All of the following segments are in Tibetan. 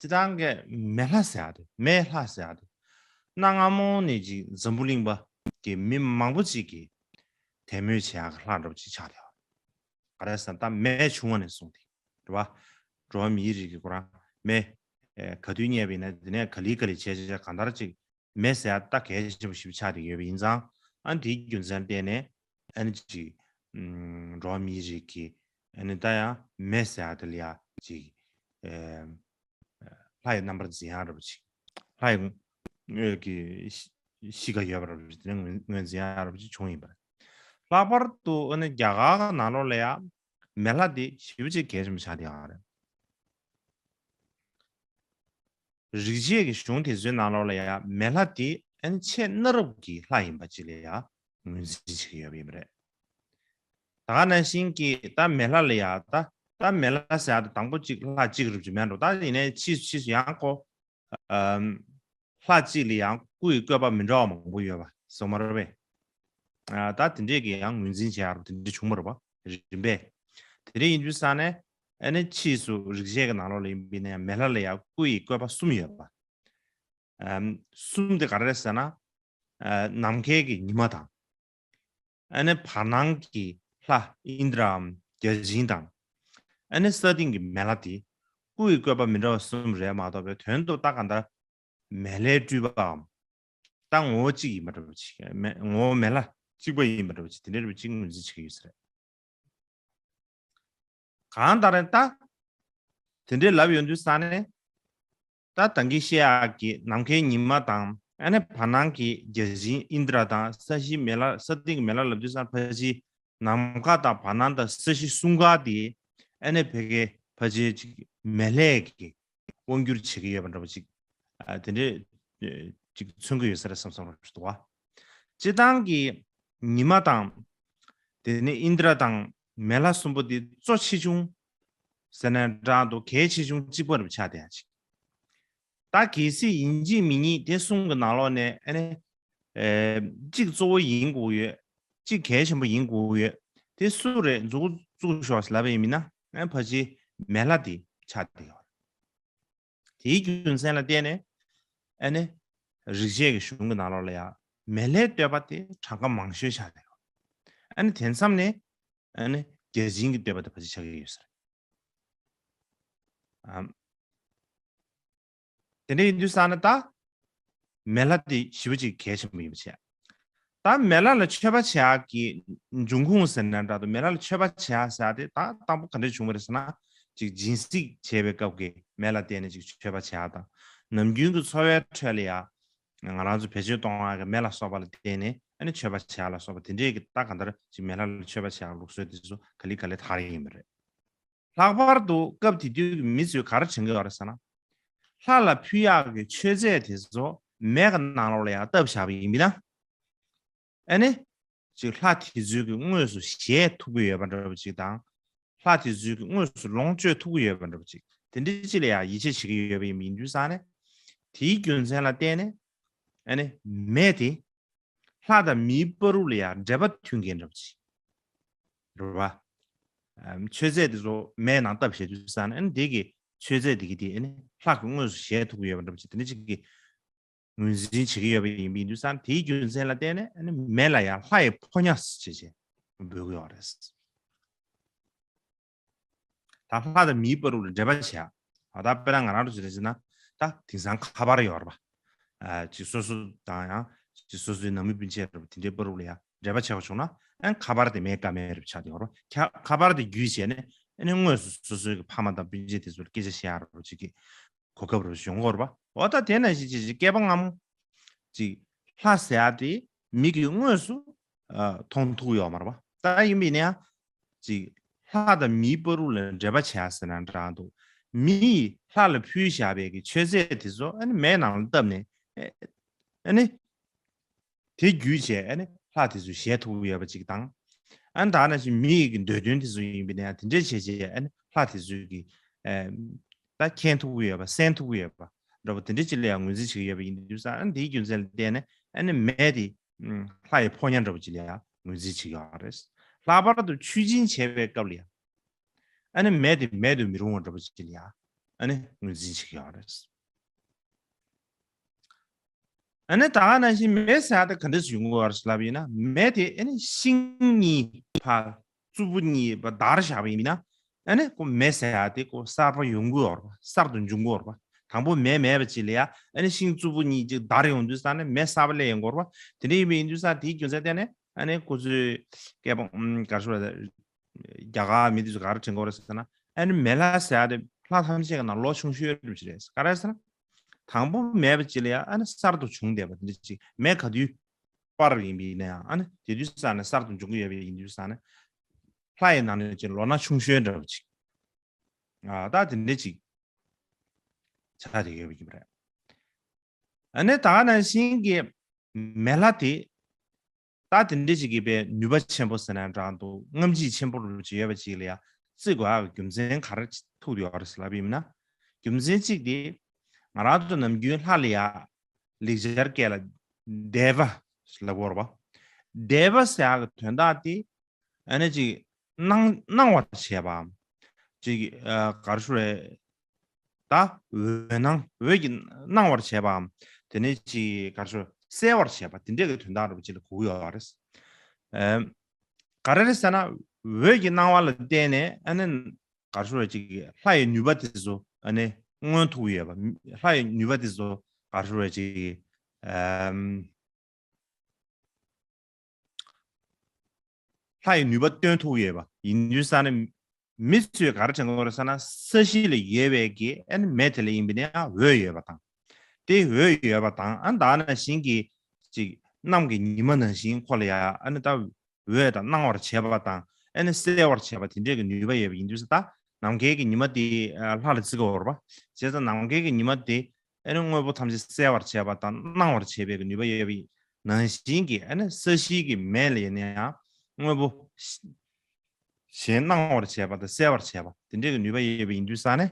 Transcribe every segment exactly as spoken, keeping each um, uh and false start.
སྤྱིར་བཏང་གི་མེ་ལྷ་ཟེར་ཡ་དེ། མེ་ལྷ་ཟེར་ཡ་དེ། གནའ་སྔ་མོ་ནས་ཅིག་འཛམ་བུ་གླིང་པ་གི་མི་མང་པོ་ཅིག་གིས་དད་མོས་བྱེད་ཡ་གི་ལྷ་འདྲ་པོ་ཅིག་ཆགས་བསྡད་ཡོད་རེད། ག་རེ་ཟེར་ན་ད་མེ་བྱུང་བ་ནས་བཟུང་སྟེ་རེད་བ། འགྲོ་བ་མིའི་རིགས་ཀྱི་ཁོ་རང་མེ་ཨེ་ག་དུས་རྙེད་པ་ཡིན་ན་དེ་ནས་ག་ལེ་ག་ལེ་བྱས་བྱས་གང་ལྟར་ཅིག་མེ་ཟེར་ཡ་ད་གལ་ཆེན་པོ་ཞིག་ཆགས་བསྡད་ཡོད་པ་ཡིན་ཙང་། ཨ་ནི་དེའི་རྒྱུ་མཚན་བརྟེན་ནས་ཨ་ནི་ཅིག་ཨམ་འགྲོ་བ་མིའི་རིགས་ཀྱིས་ཨ་ནི་ད་ཡང་མེ་ཟེར་ཡ་དེ་ལ་ཡ་ཅིག་ཨེ་ལྷ་ཡི་རྣམ་པར་འཛིན་ཡ་འདྲ་པོ་ཅིག་ལྷ་ཡི་ངོས་ཀྱི་གཤིས་ཀ་ཡོད་པ་འདྲ་པོ་ཅིག་དེ་ནས་ངོས་ངོས་འཛིན་ཡ་འདྲ་པོ་ཅིག་བྱུང་ཡིན་པ་རེད། ལྷག་པར་དུ་ཨ་ནི་རྒྱ་གར་གྱི་ནང་ལོགས་ལ་ཡ་མེ་ལྷ་དེ་ཞེ་པོ་ཅིག་གལ་ཆེན་པོ་ཆགས་བསྡད་ཡོད་རེད། རིག་བྱེད་ཀྱི་གཞུང་དེ་ཚོའི་ནང་ལོགས་ལ་ཡང་མེ་ལྷ་དེ་ཨ་ནི་ཆེས་གནའ་རབས་ཀྱི་ལྷ་ཡིན་པ་ཅིག་ལ་ཡང་ངོས་འཛིན་བྱེད་ཀྱི་ཡོད་པ་ཡིན་པ་རེད། ད་ག་ནང་བཞིན་གྱི་ད་མེ་ལྷ་ལ་ཡང་ད་ད་མེ་ལྷ་ཟེར་ཡ་ད་དང་པོ་གཅིག་ལྷ་གཅིག་རུབ་ཅིག་མེད་འགྲོ། ད་ཡིན་ནའི་ཕྱིས་སུ་ཕྱིས་སུ་ཡང་ཁོ་ཨམ་ལྷ་གཅིག་ལ་ཡང་སྐུ་ཡི་བཀོད་པ་མི་འདྲ་བ་མང་པོ་ཡོད་པ་སོང་མ་རེད་པས། ཨ་ད་དེ་འདྲས་ཀྱི་ཡང་ངོས་འཛིན་བྱེད་ཡ་རུ་དེ་འདྲས་བྱུང་མ་རེད་པ། རིམ་པས། དེ་འདྲས་ཡིན་དུས་ས་ནས་ཨ་ནི་ཕྱིས་སུ་རིག་བྱེད་ཀྱི་ནང་ལོགས་ལ་ཡིན་པ་ཡིན་ན་ཡང་མེ་ལྷ་ལ་ཡང་སྐུ་ཡི་བཀོད་པ་གསུམ་ཡོད་པ། ཨམ་གསུམ་དེ་ག་རེ་རེད་ཟེར་ན། ཨ་ནམ་མཁའི་གི་ཉི་མ་དང་། ཨ་ནི་བར་སྣང་གི་ལྷ་ཨིནྡྲའམ་བརྒྱ་བྱིན་དང་། ཨ་ནི་ས་སྟེང་གི་མེ་ལྷ་དེ་སྐུ་ཡི་བཀོད་པ་མི་འདྲ་བ་གསུམ་རེད་མ་གཏོགས་པའི་དོན་དུ་ད་ག་འདྲ་མེ་ལྷའི་སྤྲུལ་པའམ། ད་ངོ་བོ་གཅིག་ཡིན་པ་འདྲ་པོ་ཅིག་མེ་ངོ་བོ་མེ་ལྷ་གཅིག་པ་ཡིན་པ་འདྲ་པོ་ཅིག་དེ་འདྲ་འདྲ་པོ་ཅིག་ངོས་འཛིན་བྱེད་ཀྱི་ཡོད་ས་རེད། གང་ལྟར་ད་དེ་འདྲའི་ལབ་ཡོང་དུས་ས་ནས་ད་ད་གིན་བཤད་ཡག་གི་ནམ་མཁའི་ཉི་མ་དང་ཨ་ནི་བར་སྣང་གི་བརྒྱ་བྱིན་ཨིནྡྲ་དང་ས་གཞིའི་མེ་ལྷ་ས་སྟེང་གི་མེ་ལྷ་ལབ་དུས་ས་ཕལ་ཆེར་ནམ་མཁའ་དང་བར་སྣང་དང་ས་གཞི་གསུམ་ཀ་དེ་ཨ་ནི་ཕ་གི་ཕལ་ཆེར་ཅིག་མེ་ལྷའི་གི་དབང་སྒྱུར་བྱེད་ཀྱི་ཡོད་པ་འདྲ་པོ་ཅིག་ཨ་དེ་འདྲས་ཅིག་མཚོན་གྱི་ཡོད་ས་རེད་བསམ་བསམ་རོགས་ཞུ་འདུག་བ། སྤྱིར་བཏང་གི་ཉི་མ་དང་དེ་ནས་ཨིནྡྲ་དང་མེ་ལྷ་གསུམ་པོ་དེ་གཙོ་ཆེ་ཆུང་ཟེར་ན་འདྲ་འདུག་གལ་ཆེ་ཆུང་གཅིག་པ་རུ་ཆགས་བསྡད་ཡ་ཅིག་ད་གལ་སྲིད་ཡིན་གཅིག་མིན་གཉིས་དེ་གསུམ་གྱི་ནང་ལོགས་ནས་ཨ་ནི་ཨེ་གཅིག་གཙོ་བོ་ཡིན་དགོས་ཡོད། གཅིག་གལ་ཆེན་པོ་ཡིན་དགོས་ཡོད། དེ་སུ་རེད་མཛུབ་གུ་བཙུགས་ཤོག་ལབ་པ་ཡིན་མིན་ན་ཨ་ཕལ་ཆེར་མེ་ལྷ་དེ་ཆགས་བསྡད་ཡོད། དེའི་རྒྱུ་མཚན་ལ་བརྟེན་ནས་ཨ་ནི་རིག་བྱེད་ཀྱི་གཞུང་གི་ནང་ལོགས་ལ་ཡང་མེ་ལྷའི་བསྟོད་པ་དེ་གྲངས་ཀ་མང་ཤོས་ཆགས་བསྡད་ཡོད། ཨ་ནི་དེ་མཚམས་ནས་ཨ་ནི་བརྒྱ་བྱིན་གྱི་བསྟོད་པ་དེ་ཕལ་ཆེར་ཆགས་ཀྱི་ཡོད་ས་རེད། ཨམ། དེ་འདྲ་ཡིན་དུས་ས་ན་ད་མེ་ལྷ་དེ་ཞེ་པོ་ཅིག་གལ་ཆེན་པོ་ཡིན་པ་བྱས། ད་མེ་ལྷ་ལ་མཆོད་པ་བྱེད་ཡག་གི་འབྱུང་ཁུངས་ཟེར་ན་འདྲ་འདུག་མེ་ལྷ་ལ་མཆོད་པ་བྱེད་ཡག་ཟེར་ཡག་དེ་ད་དང་པོ་ག་འདྲ་བྱུང་བ་རེད་ཟེར་ན། ཅིག་སྦྱིན་སྲེག་བྱེད་པའི་སྐབས་ཀྱི་མེ་ལྷ་བསྟེན་ནས་ཅིག་མཆོད་པ་བྱེད་ཡག་དང་། ནམ་རྒྱུན་གྱི་འཚོ་བའི་ཁྲོད་ལ་ཡང་ང་རང་ཚོ་བེད་སྤྱོད་གཏོང་ཡག་གི་མེ་ལ་སོགས་པ་ལ་བརྟེན་ནས་ཨ་ནི་མཆོད་པ་བྱེད་ཡག་ལ་སོགས་པ་དེ་འདྲས་ཀྱི་ད་གང་ལྟར་ཅིག་མེ་ལྷ་ལ་མཆོད་པ་བྱེད་ཡག་ལུགས་སྲོལ་དེ་ཚོ་ག་ལེ་ག་ལེ་དར་ཡིན་པ་རེད། ལྷག་པར་དུ་སྐབས་དེ་དུས་ཀྱི་མི་ཚོས་ག་རེ་དྲན་གྱི་ཡོད་རེད་ཟེར་ན། ལྷ་ལ་ཕུལ་ཡག་གི་མཆོད་རྫས་དེ་ཚོ་མེ་གི་ནང་ལོགས་ལ་ཡང་བཏབ་བཞག་པ་ཡིན་པས་ན། ཨ་ནི། ཅིག་ལྷ་དེ་ཚོའི་གི་དངོས་སུ་བཞེས་ཐུབ་ཀྱི་ཡོད་པ་འདྲ་པོ་ཅིག་དང་། ལྷ་དེ་ཚོའི་གི་དངོས་སུ་ལོངས་སྤྱོད་ཐུབ་ཀྱི་ཡོད་པ་འདྲ་པོ་ཅིག་དེ་འདྲའི་ཅིག་ལ་ཡང་ཡིད་ཆེས་བྱེད་ཀྱི་ཡོད་པ་ཡིན་པའི་ཡིན་དུས་ས་ནས། དེའི་རྒྱུ་མཚན་ལ་བརྟེན་ནས། ཨ་ནི། མེ་དེ། ལྷ་དང་མིའི་བར་དུ་ལ་ཡང་འབྲེལ་བ་མཐུད་མཁན་འདྲ་པོ་ཅིག་རེད་བ། ཨམ། མཆོད་རྫས་དེ་ཚོ་མེ་ནང་བཏབ་བཞག་དུས་ཙང་ནས་ཨ་ནི་དེ་གི་མཆོད་རྫས་དེ་གི་དེ་ཨ་ནི་ལྷ་གི་དངོས་སུ་བཞེས་ཐུབ་ཀྱི་ཡོད་པ་འདྲ་པོ་ཅིག་དེ་འདྲ་ཅིག་གི་ངོས་འཛིན་བྱེད་ཀྱི་ཡོད་པ་ཡིན་པ་ཡིན་དུས་ཙང་དེའི་རྒྱུ་མཚན་ལ་བརྟེན་ནས་ཨ་ནི་མེ་ལ་ཡང་ལྷ་ཡི་ཕོ་ཉ་ཟེར་བྱས་འབོད་ཀྱི་ཡོད་རེད། ད་ལྷ་དང་མིའི་བར་དུ་ལ་འབྲེལ་བ་བྱས། ད་ལྟ་དཔེར་ན་ང་རང་ཚོ་ཞིག་རེད་ཟེར་ན་ད་དེང་སང་ཁ་པར་ཡོད་རེད་པ། ཨ་ཅིག་སོ་སོ་དང་ཡང་ཅིག་སོ་སོའི་ནང་མི་སྤུན་མཆེད་རེད་པ་དེ་འདྲའི་བར་དུ་ལ་ཡང་འབྲེལ་བ་བྱས་པ་བྱུང་ན་ཨ་ཁ་པར་དེ་མེད་ཀ་མེད་རེད་ཆགས་ཡོད་རེད་པ། ཁ་ཁ་པར་དེ་བརྒྱུད་བྱས་ནས་ཨ་ནི་དངོས་སུ་སོ་སོའི་གི་ཕ་མ་དང་སྤུན་མཆེད་དེ་ཚོར་སྐད་ཆ་བཤད་ཡག་རེད་པ་ཅིག་གི་གོ་སྐབས་རེད་པ་ཡོང་གི་ཡོད་རེད་པ། འོ་ད་དེ་ནང་བཞིན་ཅིག་ཅིག་སྐྱེས་པ་སྔ་མོ་ཅིག་ལྷ་ཟེར་ཡག་དེ་མིག་གིས་དངོས་སུ་ཨ་མཐོང་ཐུབ་ཀྱི་ཡོད་མ་རེད་པ། ད་ཡིན་པ་ཡིན་ན་ཡང་། ཅིག་ལྷ་དང་མིའི་བར་དུ་ལ་འབྲེལ་བ་བྱས་ཟེར་ན་འདྲ་འདུག་མི་ཡིས་ལྷ་ལ་ཕུལ་བཞག་པའི་གི་མཆོད་རྫས་དེ་ཚོ་ཨ་ནི་མེ་ནང་ལ་བཏབ་ནས་ཨ་ནི་དེ་བརྒྱུད་བྱས་ཨ་ནི་ལྷ་དེ་ཚོ་བཞེས་ཐུབ་ཀྱི་ཡོད་པ་ཅིག་དང་། ཨ་ནི་ད་ནང་བཞིན་མི་ཡི་གི་འདོད་དོན་དེ་ཚོ་ཡིན་པ་ཡིན་ན་ཡང་དེ་འདྲས་བྱས་བྱས་ཨ་ནི་ལྷ་དེ་ཚོའི་གི་ཨ་ད་མཁྱེན་ཐུབ་ཀྱི་ཡོད་པ་གསན་ཐུབ་ཀྱི་ཡོད་པ་འདྲ་པོ་དེ་འདྲས་ཅིག་ལ་ཡང་ངོས་འཛིན་བྱེད་ཀྱི་ཡོད་པ་ཡིན་དུས་ཙང་ཨ་ནི་དེའི་རྒྱུ་མཚན་ལ་བརྟེན་ནས་ཨ་ནི་མེ་དེ་ལྷ་ཡི་ཕོ་ཉ་འདྲ་པོ་ཅིག་ལ་ཡང་ངོས་འཛིན་བྱེད་ཀྱི་ཡོད་རེད། ལྷག་པར་དུ་མཆོད་སྦྱིན་བྱེད་པའི་སྐབས་ལ་ཡང་། ཨ་ནི་མེ་དེ་མེད་དུ་མི་རུང་བ་འདྲ་པོ་ཅིག་ལ་ཡང་ ཨ་ནི་ངོས་འཛིན་བྱེད་ཀྱི་ཡོད་རེད། ཨ་ནི་ད་ག་ནང་བཞིན་མེ་ཟེར་ཡ་དེ་ག་འདྲ་ཞིག་ཡོང་གི་ཡོད་རེད་ལབ་ཡིན་ན། མེ་དེ་ཨ་ནི་ཤིང་གཉིས་ཕར་རྩུབ་པོ་གཉིས་ཕར་བརྡར་བཞག་པ་ཡིན་ན། ཨ་ནི་ཁོ་མེ་ཟེར་ཡ་དེ་ཁོ་གསར་པ་ཡོང་གི་ཡོད་རེད་པ། གསར་དུ་འབྱུང་གི་ཡོད་རེད་པ། དང་པོ་མེ་མེད་པ་ཅིག་ལ་ཡ་ཨ་ནི་ཤིང་རྩུབ་པོ་གཉིས་ཅིག་བརྡར་ཡོང་དུས་ཙང་ནས་མེ་གསར་པ་སླེབས་ཡོང་གི་ཡོད་རེད་པ། དེ་འདྲ་ཡིན་པ་ཡིན་དུས་ཙང་དེའི་རྒྱུ་མཚན་བརྟེན་ནས་ཨ་ནི་ཁོ་ཚོས་སྐད་པ་ཨམ་ག་རེ་ཞུ་དགོས་རེད། རྒྱ་གར་མི་དེ་ཚོ་ག་རེ་དྲན་གྱི་ཡོད་རེད་ཟེར་ན། ཨ་ནི་མེ་ལྷ་ཟེར་ཡ་དེ་ལྷ་ཐམས་ཅད་ཀྱི་ནང་ལོ་ཆུང་ཤོས་རེད་ཅེས་རེད། ག་རེ་ཟེར་ན། དང་པོ་མེད་པ་ཅིག་ལ་ཡང་ཨ་ནི་གསར་དུ་བྱུང་བསྡད་པ་དེ་འདྲ་ཅིག་མེ་ག་དུས་སྤར་ཡིན་པ་ཡིན་ན་ཡང་ཨ་ནི་དེ་དུས་ཙ་ནས་གསར་དུ་འབྱུང་གི་ཡོད་པ་ཡིན་དུས་ཙ་ནས་ལྷ་ཡི་ནང་ནས་ཅིག་ལོ་ན་ཆུང་ཤོས་འདྲ་བ་ཅིག་ཨ་ད་དེ་འདྲ་ཅིག་ཆགས་བསྡད་ཡོད་པ་ཡིན་པ་རེད། ཨ་ནི་ད་ག་ནང་བཞིན་གྱི་མེ་ལྷ་དེ་ད་དེ་འདྲ་ཞིག་གི་པའི་ནུས་པ་ཆེན་པོ་ཟེར་ན་འདྲ་འདུག་རྔམ་བརྗིད་ཆེན་པོ་རུ་ཅིག་ཡོད་པ་ཅིག་ལ་ཡང་བརྩི་དགོས་ཡག་གི་རྒྱུ་མཚན་ག་རེ་ཐུག་ཡོད་རེད་ཟེར་ལབ་ཡིན་ན། རྒྱུ་མཚན་གཅིག་དེ་ང་རང་ཚོ་ནམ་རྒྱུན་ལྷ་ལ་ཡང་ལེགས་སྦྱར་སྐད་ལ་དད་པ་ལབ་ཀྱི་ཡོད་རེད་པ། དད་པ་ཟེར་ཡག་གི་དོན་དག་དེ་ཨ་ནི་ཅིག་སྣང་སྣང་བར་བྱེད་པའམ། ཅིག་ཨ་ག་རེ་ཞུ་རེད། ད་འོད་སྣང་འོད་ཀྱིས་སྣང་བར་བྱེད་པའམ། དེ་ནས་ཅིག་ག་རེ་ཞུ་གསལ་བར་བྱེད་པ་དེ་འདྲ་གི་དོན་དག་རེད་པ་ཅིག་ལ་གོ་གི་ཡོད་རེད། ཨ་ག་རེ་རེད་ཟེར་ན། འོད་ཀྱི་སྣང་བ་ལ་བརྟེན་ནས་ཨ་ནི་ག་རེ་ཞུ་རེད། ཅིག་ལྷ་ཡི་ནུས་པ་དེ་ཚོ་ཨ་ནི་མངོན་ཐུབ་ཀྱི་ཡོད་པ། ལྷ་ཡི་ནུས་པ་དེ་ཚོ་ག་རེ་ཞུ་རེད། ཅིག་ཨ། ལྷ་ཡི་ནུས་པ་སྟོན་ཐུབ་ཡོད་པ་ཡིན་དུས་ཙ་ནས། མི་ཚོས་ག་རེ་དྲན་གྱི་ཡོད་རེད་ཟེར་ན། ས་གཞི་ལ་ཡོད་པའི་གི་ཨ་ནི་མེ་དེ་ལ་ཡིན་པ་ནས་འོད་ཡོད་པ་དང་། དེ་འོད་ཡོད་པ་དང་ཨ་ནི་ད་ནང་བཞིན་གྱི་ཅིག་གནམ་གྱི་ཉི་མ་ནང་བཞིན་ཁོ་ལ་ཡ་ཨ་ནི་ད་འོད་དང་སྣང་བར་བྱེད་པ་དང་ཨ་ནི་གསལ་བར་བྱེད་པ་དེ་འདྲའི་གི་ནུས་པ་ཡོད་པ་ཡིན་དུས་ཙ། ད་ནམ་མཁའི་གི་ཉི་མ་དེ་ལྷ་ལ་བརྩི་གི་ཡོད་རེད་པ། བྱས་ཙང་ནམ་མཁའི་གི་ཉི་མ་དེ་ཨ་ནི་དངོས་པོ་ཐམས་ཅད་གསལ་བར་བྱེད་པ་དང་སྣང་བར་བྱེད་པའི་གི་ནུས་པ་ཡོད་པའི་ནང་བཞིན་གྱི་ཨ་ནི་ས་གཞིའི་གི་མེ་ལ་ཡིན་ན་ཡང་དངོས་པོ་གཞན་སྣང་བར་བྱེད་པ་དང་གསལ་བར་བྱེད་པ་དེ་འདྲའི་གི་ནུས་པ་ཡོད་པ་ཡིན་དུས་ཙ་ནས།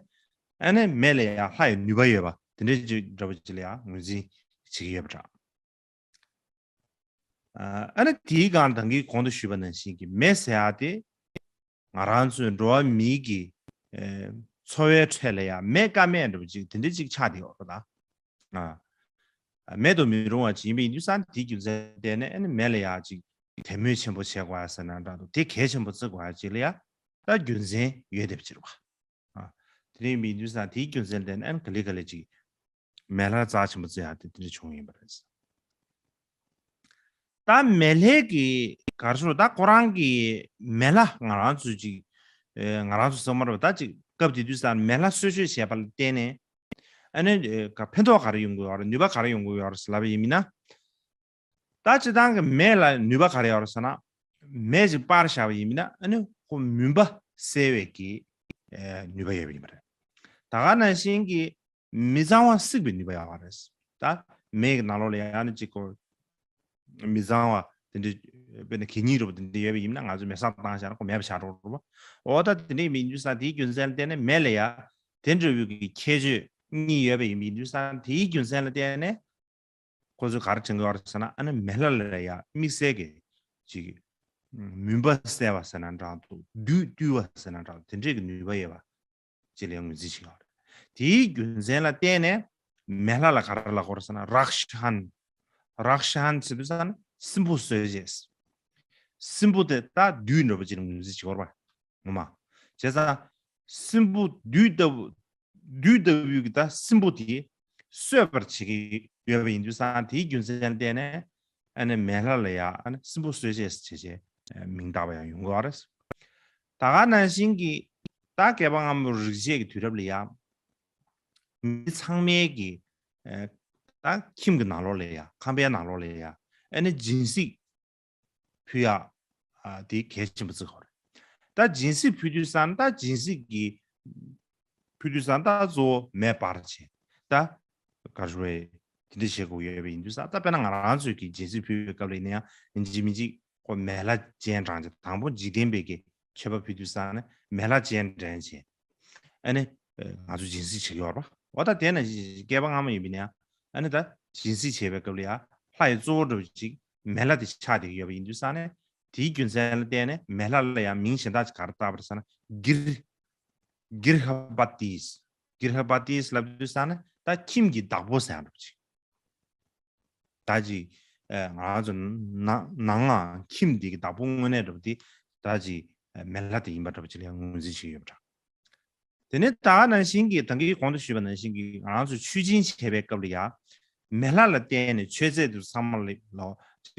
ཨ་ནི་མེ་ལ་ཡང་ལྷ་ཡི་ནུས་པ་ཡོད་པ་དེ་འདྲའི་ཅིག་འདྲ་བོ་ཅིག་ལ་ཡང་ངོས་འཛིན་བྱེད་ཀྱི་ཡོད་པ་འདྲ། ཨ་ནི་དེའི་སྒང་ད་གིན་གོང་དུ་ཞུས་པ་ནང་བཞིན་གྱི་མེ་ཟེར་ཡག་དེ་ང་རང་ཚོའི་འགྲོ་བ་མིའི་གི་ཨེ་འཚོ་བའི་ཁྲོད་ལ་ཡང་མེད་ཀ་མེད་འདྲ་བོ་ཅིག་དེ་འདྲ་ཅིག་ཆགས་བསྡད་ཡོད་རེད་ད། ཨ་མེད་དུ་མི་རུང་བ་ཅིག་ཡིན་པ་ཡིན་དུས་ཙང་དེའི་རྒྱུ་མཚན་བརྟེན་ནས་ཨ་ནི་མེ་ལ་ཡང་ཅིག་དད་མོས་ཆེན་པོ་བྱེད་དགོས་ཡ་ཟེར་ན་འདྲ་འདུག་དེ་གལ་ཆེན་པོ་བརྩི་དགོས་ཡ་ཅིག་ལ་ཡང་ད་རྒྱུ་མཚན་ཡོད་བསྡད་པ་ཅིག་རེད་བ། ཨ་དེ་འདྲ་ཡིན་པ་ཡིན་དུས་ཙང་དེའི་རྒྱུ་མཚན་བརྟེན་ནས་ཨ་ནི་ག་ལེ་ག་ལེ་ཅིག་མེ་ལྷ་རྩ་ཆེན་པོ་བརྩི་ཡག་དེ་དེ་འདྲ་བྱུང་ཡིན་པ་རེད། ད་མེ་ལྷའི་གི་ག་རེ་ཞུ་ད་ཁོ་རང་གི་མེ་ལྷ་ང་རང་ཚོས་ཅིག་ཨེ་ང་རང་ཚོ་ཚང་མ་རེད་ད་ཅིག་སྐབས་དེ་དུས་ཙ་མེ་ལྷ་གསོལ་མཆོད་བྱས་པ་ལ་བརྟེན་ནས་ཨ་ནི་ཨེ་ག་ཕན་ཐོགས་ག་རེ་ཡོང་གི་ཡོད་རེད། ནུས་པ་ག་རེ་ཡོང་གི་ཡོད་རེད་ལབ་པ་ཡིན་མིན་ན། ད་སྤྱིར་བཏང་གི་མེ་ལ་ནུས་པ་ག་རེ་ཡོད་རེད་ཟེར་ན། མེ་ཅིག་སྤར་བཞག་པ་ཡིན་མིན་ན་ཨ་ནི་ཁོ་མུན་པ་སེལ་བའི་གི་ཨེ་ནུས་པ་ཡོད་པ་ཡིན་པ་རེད། ད་ག་ནང་བཞིན་གྱི་མི་གཙང་བ་བསྲེག་པའི་ནུས་པ་ཡོད་པ་རེད། ད་མེ་གི་ནང་ལོགས་ལ་ཡང་ནི་ཅིག་ཁོ་མི་གཙང་བ་དེ་འདྲ་དཔེར་ན་གད་སྙིགས་འདྲ་པོ་དེ་འདྲ་ཡོད་པ་ཡིན་ན་ང་ཚོས་མེ་སྲེག་བཏང་བཞག་ན་ཁོ་མེད་པ་ཆགས་འགྲོ་རེད་པ། འོ་ད་དེ་འདྲ་མིན་དུས་ཙང་དེའི་རྒྱུ་མཚན་ལ་བརྟེན་ནས་མེ་ལ་ཡང་དེ་འདྲ་བོའི་གི་ཁྱད་ཆོས་གཉིས་ཡོད་པ་ཡིན་དུས་ཙང་དེའི་རྒྱུ་མཚན་ལ་བརྟེན་ནས། ཁོ་ཚོས་ག་རེ་དྲན་གྱི་ཡོད་རེད་ཟེར་ན་ཨ་ནི་མེ་ལྷ་ལ་ཡ་དམིགས་བསལ་གྱི་ཅིག་མུན་པ་སེལ་བ་ཟེར་ན་འདྲ་འདུག་བདུད་བཏུལ་བ་ཟེར་ན་འདྲ་འདུག་དེ་འདྲའི་གི་ནུས་པ་ཡོད་པ་ཅིག་ལ་ཡང་ངོས་འཛིན་བྱེད་ཀྱི་ཡོད་རེད། དེའི་རྒྱུ་མཚན་ལ་བརྟེན་ནས་མེ་ལྷ་ལ་ག་རེ་ལབ་ཀྱི་ཡོད་རེད་ཟེར་ན་རཀྵན། རཀྵན་ཟེར་དུས་ཙ་ན་སྲིན་པོ་གསོད་བྱེད། སྲིན་པོ་དེ་ད་བདུད་འདྲ་པོ་ཅིག་ལ་ངོས་འཛིན་བྱེད་ཀྱི་ཡོད་རེད་པ། ངོ་མ། བྱས་ཙང་། སྲིན་པོ་བདུད་ལྟ་བུ། བདུད་ལྟ་བུའི་གི་ད་སྲིན་པོ་དེ་གསོད་པར་བྱེད་ཀྱི་ཡོད་པ་ཡིན་དུས་ཙང་དེའི་རྒྱུ་མཚན་ལ་བརྟེན་ནས་ཨ་ནི་མེ་ལྷ་ལ་ཡང་ཨ་ནི་སྲིན་པོ་གསོད་བྱེད་ཟེར་བྱས་མིང་བཏགས་པ་ཡང་ཡོང་གི་ཡོད་རེད། ད་ག་ནང་བཞིན་གྱི་ད་བསྐལ་པ་སྔ་མོ་རིག་བྱེད་ཀྱི་དུས་རབས་ལ་ཡང་མི་ཚང་མའི་གི་ད་ཁྱིམ་གྱི་ནང་ལོགས་ལ་ཡང་ཁང་པའི་ནང་ལོགས་ལ་ཡང་ཨ་ནི་སྦྱིན་སྲེག་ཕུལ་ཡག་ཨ་དེ་གལ་ཆེན་པོ་བརྩི་གི་ཡོད་རེད། ད་སྦྱིན་སྲེག་ཕུལ་དུས་ཙང་ད་སྦྱིན་སྲེག་གི་ཕུལ་དུས་ཙང་ད་གཙོ་བོ་མེ་སྤར་བྱས་ད་ག་རེ་ཞུ་དགོས་རེད། དེ་འདྲ་བྱེད་དགོས་ཡོད་པ་ཡིན་དུས་ཙང་ད་དཔེར་ན་ང་རང་ཚོས་ཀྱི་སྦྱིན་སྲེག་ཕུལ་བའི་སྐབས་ལ་ཡིན་ན་ཡང་ཡིན་གཅིག་མིན་གཅིག་ཁོ་མེ་ལྷ་སྤྱན་དྲངས་བྱས་དང་པོ་འཇིག་རྟེན་པའི་གི་མཆོད་པ་ཕུལ་དུས་ཙང་ནས་མེ་ལྷ་སྤྱན་དྲངས་བྱས། ཨ་ནི་ང་ཚོ་སྦྱིན་སྲེག་བྱེད་ཀྱི་ཡོད་རེད་པ། འོ་ད་དེ་ན་བསྐལ་པ་སྔ་མ་ཡིན་པ་ཡིན་ན་ཡང་ཨ་ནི་ད་སྦྱིན་སྲེག་བྱེད་པའི་སྐབས་ལ་ཡང་ལྷ་ཡི་གཙོ་བོ་འདྲ་བོ་ཅིག་མེ་ལྷ་དེ་ཆགས་བསྡད་ཀྱི་ཡོད་པ་ཡིན་དུས་ཙང་ནས་དེའི་རྒྱུ་མཚན་ལ་བརྟེན་ནས་མེ་ལྷ་ལ་ཡང་མིང་གཞན་དག་ཅིག་ག་རེ་བཏགས་པ་རེད་ཟེར་ན་གིར། གིར་ཧ་པ་ཏིས། གྷི་ར་ཧ་པ་ཏི་ལབ་དུས་ཙ་ན་ད་ཁྱིམ་གྱི་བདག་པོ་ཟེར་ཡ་འདྲ་པོ་ཅིག་ད་ཅིག་ཨ་ང་ཚོ་ནང་ནང་ང་ཁྱིམ་འདི་གི་བདག་པོ་དངོས་གནས་འདྲ་པོ་དེ་ད་ཅིག་ཨ་མེ་ལྷ་དེ་ཡིན་པ་འདྲ་པོ་ཅིག་ལ་ཡང་ངོས་འཛིན་བྱེད་ཀྱི་ཡོད་པ་འདྲ། དེ་ནས་ད་ག་ནང་བཞིན་གྱི་ད་གིན་གོང་དུ་ཞུས་པ་ནང་བཞིན་གྱི་ང་ཚོ་མཆོད་སྦྱིན་བྱེད་པའི་སྐབས་ལ་ཡང་མེ་ལྷ་ལ་བརྟེན་ནས་མཆོད་རྫས་དེ་ཚོ་ཚང་མ་ལ་ལ་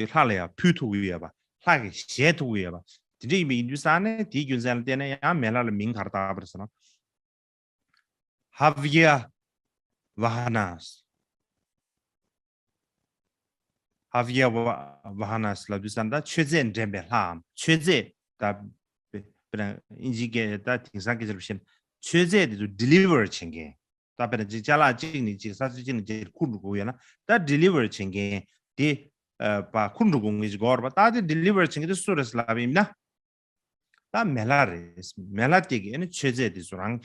ལྷ་ལ་ཡང་ཕུལ་ཐུབ་ཀྱི་ཡོད་པ། ལྷ་གིས་བཞེས་ཐུབ་ཀྱི་ཡོད་པ། དེ་འདྲ་ཡིན་པ་ཡིན་དུས་ཙ་ན་དེའི་རྒྱུ་མཚན་ལ་བརྟེན་ནས་ཡང་མེ་ལྷ་ལ་མིང་ག་རེ་བཏགས་པ་རེད་ཟེར་ན། ཧ་བྱ་ཝ་ཧ་ནཱས། ཧ་བྱ་ཝ་ཧ་ནཱས་ལབ་དུས་ཙ་ན་ད་མཆོད་རྫས་འདྲེན་པའི་ལྷའམ་མཆོད་རྫས་ད་དཔེར་ན་ཨིན་ཇིའི་སྐད་ད་དེང་སང་སྐད་ཆ་ལ་བཤད་ན་མཆོད་རྫས་དེ་ཚོ་ཌི་ལི་ཝར་བྱེད་མཁན། ད་དཔེར་ན་ཅིག་ཅ་ལག་གཅིག་ནས་གཅིག་ས་ཆ་གཅིག་ནས་གཅིག་འཁུར་འགྲོ་དགོས་ཡོད་ན་ད་ཌི་ལི་ཝར་བྱེད་མཁན་དེ་ཨ་པ་འཁུར་འགྲོ་དགོས་མཁན་ཅིག་དགོས་རེད་པ། ད་དེ་ཌི་ལི་ཝར་བྱེད་མཁན་དེ་སུ་རེད་ལབ་པ་ཡིན་ན། ད་མེ་ལྷ་རེད། མེ་ལྷ་དེ་གིས་ཨ་ནི་མཆོད་རྫས་དེ་ཚོ་རང་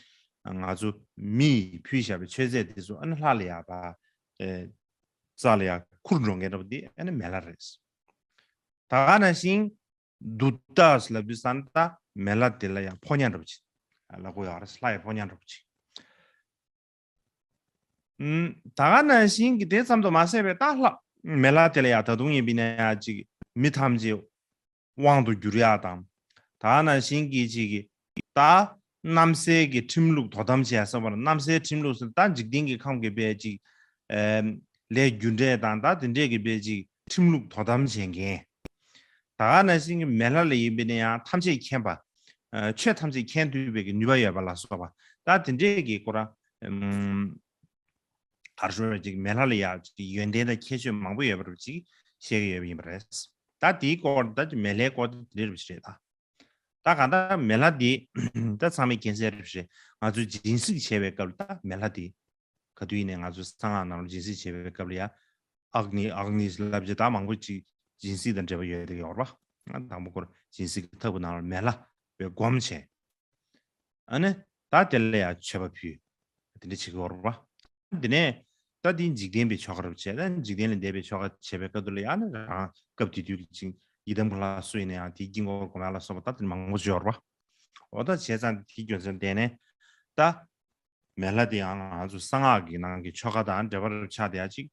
ང་ཚོ་མི་ཡིས་ཕུལ་བཞག་པའི་མཆོད་རྫས་དེ་ཚོ་ཨ་ནི་ལྷ་ལ་ཡ་ད་ཨེ་རྩ་ལ་ཡ་འཁུར་འགྲོ་མཁན་འདྲ་པོ་དེ་ཨ་ནི་མེ་ལྷ་རེད། ད་ག་ནང་བཞིན་དུ་ཏཱས་ལབ་དུས་ཙ་ན་ད་མེ་ལྷ་དེ་ལ་ཡ་ཕོ་ཉ་འདྲ་པོ་ཅིག་ལབ་དགོས་ཡོད་རེད། ལྷ་ཡི་ཕོ་ཉ་འདྲ་པོ་ཅིག་ཨུམ། ད་ག་ནང་བཞིན་གྱི་དེ་ཙམ་དུ་མ་ཟད་པའི་ད་ལྷ་མེ་ལྷ་དེ་ལ་ཡ་ད་དུང་ཡིན་པ་ཡིན་ན་ཡ་ཅིག་མི་ཐམས་ཅད་དབང་དུ་འགྱུར་ཡ་དང་། ད་ག་ནང་བཞིན་གྱི་ཅིག་གི་ད་རྣམ་སྲས་ཀྱི་ཁྲིམས་ལུགས་དོ་དམ་བྱེད་ཡ་སོགས་པ་རྣམ་སྲས་ཁྲིམས་ལུགས་ཟེར་ད་འཇིག་རྟེན་གྱི་ཁམས་ཀྱི་དཔེ་ཅིག་ཨེམ་ལས་རྒྱུ་འབྲས་དང་ད་དེ་འདྲས་ཀྱི་དཔེ་ཅིག་ཁྲིམས་ལུགས་དོ་དམ་བྱེད་མཁན། ད་ག་ནང་བཞིན་གྱི་མེ་ལྷ་ལ་ཡིན་པ་ཡིན་ན་ཡང་ཐམས་ཅད་མཁྱེན་པ། ཨ་ཆོས་ཐམས་ཅད་མཁྱེན་ཐུབ་པའི་གི་ནུས་པ་ཡོད་པ་ལ་སོགས་པ། ད་དེ་འདྲས་ཀྱི་སྐོར་ཨམ་ག་རེ་ཞུ་དགོས་རེད། ཅིག་མེ་ལྷ་ལ་ཡ་ཅིག་ཡོན་ཏན་དང་ཁྱད་ཆོས་མང་པོ་ཡོད་པ་རེད་ཅིག་བཤད་ཀྱི་ཡོད་པ་ཡིན་པ་རེད། ད་དེའི་སྐོར་ད་ཅིག་མེ་ལྷའི་སྐོར་དེ་འདྲས་རེད་པ་ཞིག་རེད་ད། ད་གང་ལྟར་མེ་ལྷ་འདི་ད་ཚང་མས་མཁྱེན་གསལ་རེད་པ་ཞིག་རེད། ང་ཚོས་སྦྱིན་སྲེག་བྱེད་པའི་སྐབས་ལ་ད་མེ་ལྷ་འདི་ག་དུས་ཡིན་ནའི་ང་ཚོ་གསང་སྔགས་ནང་ལ་སྦྱིན་སྲེག་བྱེད་པའི་སྐབས་ལ་ཡ། ཨག་ནི་ཨག་ནི་ལབ་བྱས་ད་མང་པོ་ཅིག་སྦྱིན་སྲེག་དང་འབྲེལ་བ་ཡོད་དེ་ཡོད་རེད་པ། དང་པོ་སྐོར་སྦྱིན་སྲེག་གི་ཐབ་ཀྱི་ནང་ལ་མེ་ལྷ་བའི་སྒོམ་བྱས། ཨ་ནི་ད་དེ་ལ་ཡ་མཆོད་པ་ཕུལ། དེ་འདྲ་བྱེད་ཀྱི་ཡོད་རེད་པ། དེ་ནས་ད་འདི་འཇིག་རྟེན་པའི་ཆོ་ག་རེད་པ་བྱས། ད་འཇིག་རྟེན་ལས་འདས་པའི་ཆོ་ག་བྱེད་པའི་སྐབས་དུ་ལ་ཡ་ནི་རང་སྐབས་དེ་དུས་ཀྱི་ཅིག་ཡི་དམ་གྱི་ལྷ་སུ་ཡིན་ན་ཡང་དེའི་དཀྱིལ་འཁོར་སྒོམ་ཡ་ལ་སོགས་པ་ད་དེ་མང་པོ་ཅིག་ཡོད་རེད་པ། འོ་ད་བྱས་ཙང་དེའི་རྒྱུ་མཚན་བརྟེན་ནས་ད། མེ་ལྷ་དེ་ཡང་ང་ཚོ་གསང་སྔགས་ཀྱི་ནང་གི་ཆོ་ག་དང་འབྲེལ་བ་ཆགས་བསྡད་ཡ་ཅིག་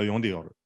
ཡོང་བསྡད་ཡོད་རེད།